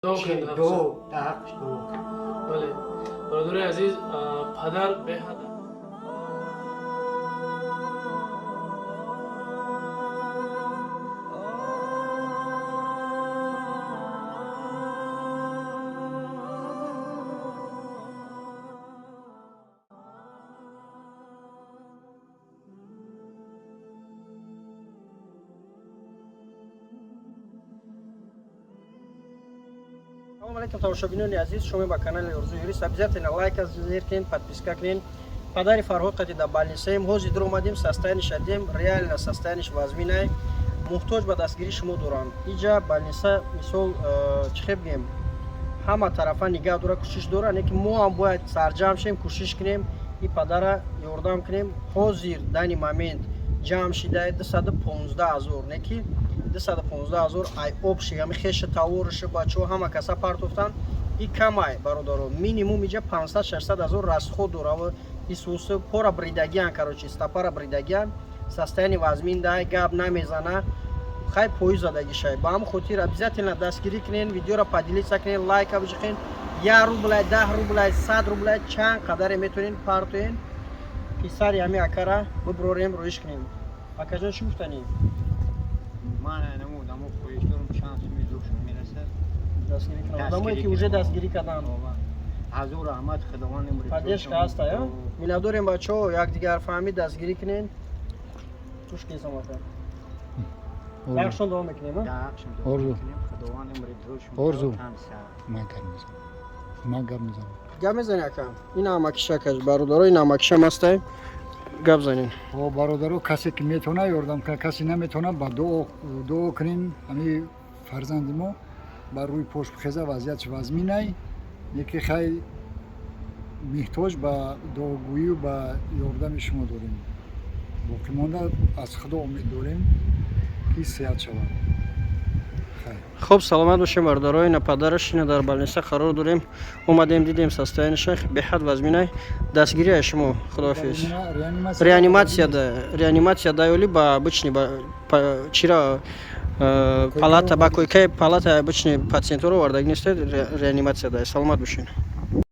Дуо кунед. Дуо, дар ҳаққаш дуо. Бале, бародари азиз, падар беҳад. Салом алейкум, тамошобинони азиз, шумо ба канали Орзуи Юрист. Обязательно лайк зер кунед, подписка кунед. Падари Фарҳод қати дар больницаем. Ҳозир дур омадем, состояниш дидем, реально состояниш вазминай. Муҳтоҷ ба дастгирии шумо доранд. Иҷа больница, мисол, чӣ хел бигем, ҳама тарафа нигаҳ дора, кӯшиш дора, не ки мо ҳам бояд сарҷамъ шем, кӯшиш кунем, и падара ёрдам кунем. Ҳозир данный момент ҷамъ шида 215 ҳазор, не ки 215 ҳазор ай общий ҳами хеша тавориша, бачаҳо ҳама каса партофтанд. И камай, бародаро, минимум иҷа 500-600 ҳазор расход дора. Исусы пора бридагиан, короче, стопара бридагиан, состояние вазмин дай, гап намезана, хай пои задагишай. Ба ҳамн хотир обязательно дастгирӣ кунен, видеоро поделиться кунен, лайка биҷиқен, 1 рублай, 10 рублай, 100 рублай, чанд қадаре метонен партоен, писари ҳами акара биброрем, рӯиш кунем. Акаҷон, чӣ гуфтанӣ? Ман намудамо хоҳиш дорам, чанд суми зӯршон мерасад. Дастгирӣ кунам одамое ки уже дастгирӣ карданд. Ҳазор раҳмат, Худованд. Поддержка ҳаста, я миннатдорем, бачаҳо, якдигарфаҳмӣ, дастгирӣ кунен. Туш кесам, ака, даршон давом мекунем. Орзу. Худованд. Орзу. Ман гап мезанам, ман гап мезанам. Гап мезани, ака. Ин амакишакаш, бародаро, ин амакишам ҳастай, гап занин. О, бародаро, касе ки метавона, ёрдам кунад, касе наметавона, ба дуо, дуо кунем, ҳами фарзанди мо бар рӯи пош бихеза. Вазъиятш вазминай, яке хай меҳтоҷ ба дуогӯию ба ёрдами шумо дорем. Боқӣ монда аз Худо умед дорем, ки сеҳат шавад. Хуб, саломат бошем, бародаро. Ина падараш, ина дар больница қарор дорем. Омадем, дидем, состоянияша беҳад вазминай. Дастгирии шумо. Худоҳофиз. Реаниматсияда, реанимация даёли, ба обычный ба чира палата, ба койкаи палата обычный пациентҳоро овардаги нестед, реаниматсияда. Саломат бошед.